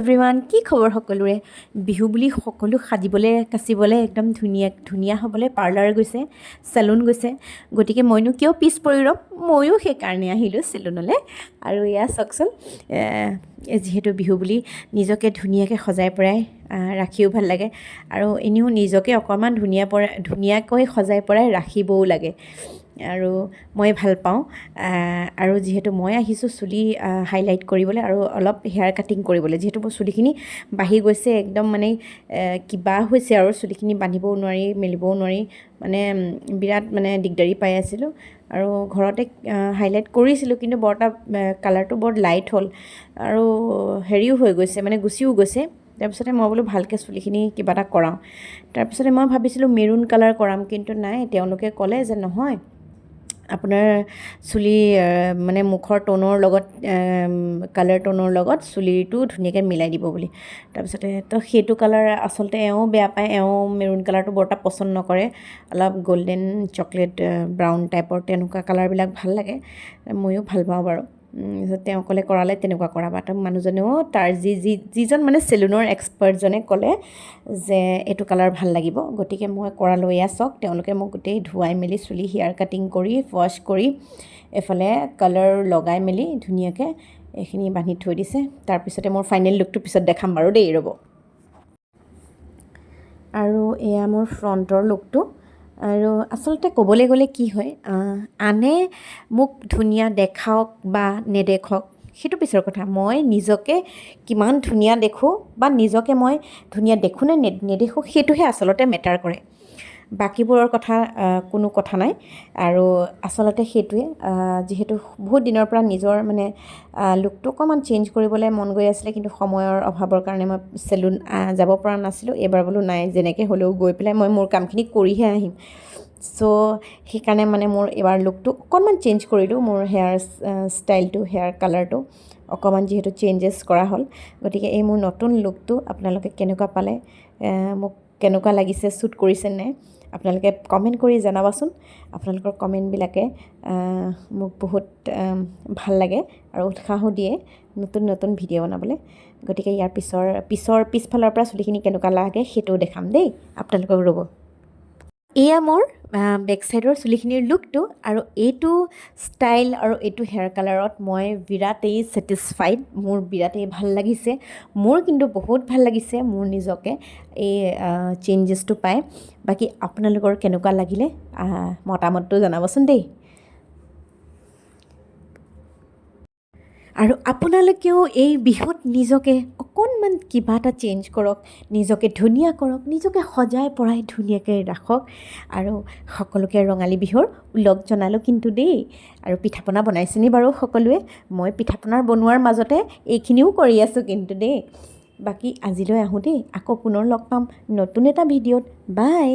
Everyone, কি খবৰ সকলোৰে? বিহু বুলি সকলো সাজিবলৈ কাচিবলৈ একদম ধুনীয়া ধুনীয়া হ'বলৈ পাৰ্লাৰ গৈছে, চেলুন গৈছে। গতিকে মইনো কিয় পিছ পৰি ৰ'ম? ময়ো সেইকাৰণে আহিলোঁ চেলুনলৈ। আৰু এয়া চাওকচোন, যিহেতু বিহু বুলি নিজকে ধুনীয়াকৈ সজাই পৰাই ৰাখিও ভাল লাগে আৰু এনেও নিজকে অকণমান ধুনীয়াকৈ সজাই পৰাই ৰাখিবও লাগে আৰু মই ভাল পাওঁ। আৰু যিহেতু মই আহিছোঁ চুলি হাইলাইট কৰিবলৈ আৰু অলপ হেয়াৰ কাটিং কৰিবলৈ, যিহেতু মোৰ চুলিখিনি বাঢ়ি গৈছে একদম, মানে কিবা হৈছে আৰু চুলিখিনি বান্ধিবও নোৱাৰি, মেলিবও নোৱাৰি, মানে বিৰাট মানে দিগদাৰী পাই আছিলোঁ। আৰু ঘৰতে হাইলাইট কৰিছিলোঁ, কিন্তু বৰ এটা কালাৰটো বৰ লাইট হ'ল আৰু হেৰিও হৈ গৈছে, মানে গুচিও গৈছে। তাৰপিছতে মই বোলো ভালকৈ চুলিখিনি কিবা এটা কৰাওঁ। তাৰপিছতে মই ভাবিছিলোঁ মেৰুণ কালাৰ কৰাম, কিন্তু নাই, তেওঁলোকে ক'লে যে নহয়, আপোনাৰ চুলি মানে মুখৰ টনৰ লগত, কালাৰ টনৰ লগত চুলিটো ধুনীয়াকৈ মিলাই দিব বুলি। তাৰপিছতে তো সেইটো কালাৰ আচলতে এওঁ বেয়া পায়, এওঁ মেৰুণ কালাৰটো বৰ এটা পচন্দ নকৰে। অলপ গ'ল্ডেন, চকলেট, ব্ৰাউন টাইপৰ তেনেকুৱা কালাৰবিলাক ভাল লাগে। ময়ো ভাল পাওঁ বাৰু। তেওঁ ক'লে কৰালে তেনেকুৱা কৰাবা। তো মানুহজনেও তাৰ যি যি যিজন মানে চেলুনৰ এক্সপাৰ্টজনে ক'লে যে এইটো কালাৰ ভাল লাগিব। গতিকে মই কৰালোঁ। এয়া চাওক, তেওঁলোকে মোক গোটেই ধুৱাই মেলি চুলি হেয়াৰ কাটিং কৰি, ৱাছ কৰি, এইফালে কালাৰ লগাই মেলি ধুনীয়াকৈ এইখিনি বান্ধি থৈ দিছে। তাৰপিছতে মোৰ ফাইনেল লুকটো পিছত দেখাম বাৰু দেই, ৰ'ব। আৰু এয়া মোৰ ফ্ৰণ্টৰ লুকটো। আৰু আচলতে ক'বলৈ গ'লে কি হয়, আনে মোক ধুনীয়া দেখাওক বা নেদেখক সেইটো পিছৰ কথা, মই নিজকে কিমান ধুনীয়া দেখোঁ বা নিজকে মই ধুনীয়া দেখোঁ নে নেদেখোঁ সেইটোহে আচলতে মেটাৰ কৰে। বাকীবোৰৰ কথা কোনো কথা নাই। আৰু আচলতে সেইটোৱে, যিহেতু বহুত দিনৰ পৰা নিজৰ মানে লুকটো অকণমান চেঞ্জ কৰিবলৈ মন গৈ আছিলে, কিন্তু সময়ৰ অভাৱৰ কাৰণে মই চেলুন যাব পৰা নাছিলোঁ। এইবাৰ বোলো নাই, যেনেকৈ হ'লেও গৈ পেলাই মই মোৰ কামখিনি কৰিহে আহিম। চ' সেইকাৰণে মানে মোৰ এইবাৰ লুকটো অকণমান চেঞ্জ কৰিলোঁ। মোৰ হেয়াৰ ষ্টাইলটো, হেয়াৰ কালাৰটো অকণমান যিহেতু চেঞ্জেছ কৰা হ'ল। গতিকে এই মোৰ নতুন লুকটো আপোনালোকে কেনেকুৱা পালে, মোক কেনেকুৱা লাগিছে, ছুট কৰিছে নাই, আপোনালোকে কমেণ্ট কৰি জনাবাচোন। আপোনালোকৰ কমেণ্টবিলাকে মোক বহুত ভাল লাগে আৰু উৎসাহো দিয়ে নতুন নতুন ভিডিঅ' বনাবলৈ। গতিকে ইয়াৰ পিছৰ পিছৰ পিছফালৰ পৰা চুলিখিনি কেনেকুৱা লাগে সেইটোও দেখাম দেই আপোনালোকক, ৰ'ব। এয়া মোৰ বেক চাইডৰ চুলিখিনিৰ লুকটো। আৰু এইটো ষ্টাইল আৰু এইটো হেয়াৰ কালাৰত মই বিৰাটেই ছেটিছফাইড। মোৰ বিৰাটেই ভাল লাগিছে। মোৰ কিন্তু বহুত ভাল লাগিছে মোৰ নিজকে এই চেঞ্জেছটো পাই। বাকী আপোনালোকৰ কেনেকুৱা লাগিলে মতামতটো জনাবচোন দেই। আৰু আপোনালোকেও এই বিহুত নিজকে অকণমান কিবা এটা চেঞ্জ কৰক, নিজকে ধুনীয়া কৰক, নিজকে সজাই পৰাই ধুনীয়াকৈ ৰাখক। আৰু সকলোকে ৰঙালী বিহুৰ ওলগ জনালোঁ কিন্তু দেই। আৰু পিঠা পনা বনাইছেনে বাৰু সকলোৱে? মই পিঠা পনা বনোৱাৰ মাজতে এইখিনিও কৰি আছোঁ কিন্তু দেই। বাকী আজিলৈ আহোঁ দেই, আকৌ পুনৰ লগ পাম নতুন এটা ভিডিঅ'ত। বাই।